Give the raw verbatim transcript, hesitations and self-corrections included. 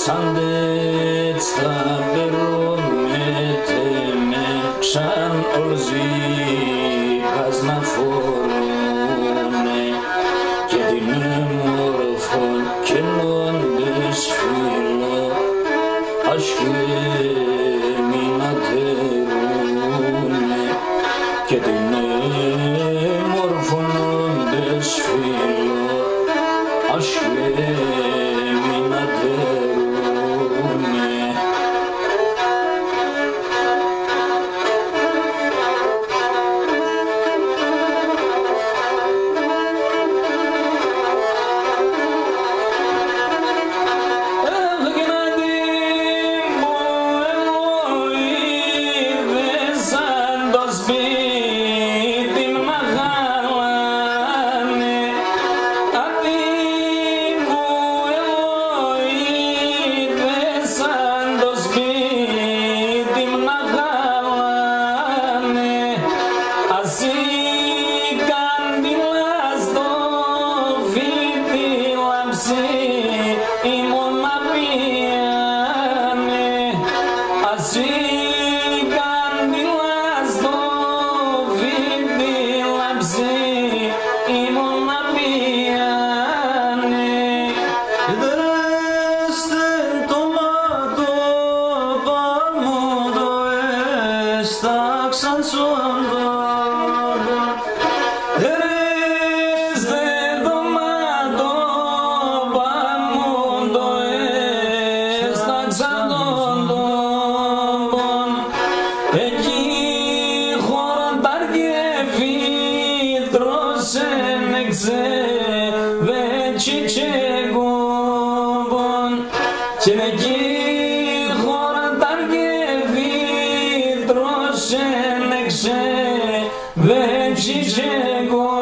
Σάντε τ' σ' τα περούμ' ατ' εμέξαν ολ' ζ' πα να φορούνε, και τ' εμόρφον κενόν τ' εσφύλλον ας και μη να τερούνε, και τ' εμόρφον τ' εσφύλλον ας και μη να τερούνε. Ατείν' μου ελοοίδες, σάν' το σπίτ' μ' να χαλάνε, ας σ' καν τη λάσ' το φίτι λάμψει, ήμουν να πιάνε, ας σ' καν τη λάσ' το φίτι λάμψει, ήμουν να πιάνε. Δρέστε το μάτο πα μ' το έσταξαν σ' όν τόπον. Δρέστε το μάτο πα μ' το έσταξαν σ' όν τόπον. Εκεί χώρα τ' αργεύει, τρώσεν εξέβε κι τσεκούμπον. Και εκεί χώρα τ' αργεύει, τρώσεν εξέβε κι τσεκούμπον.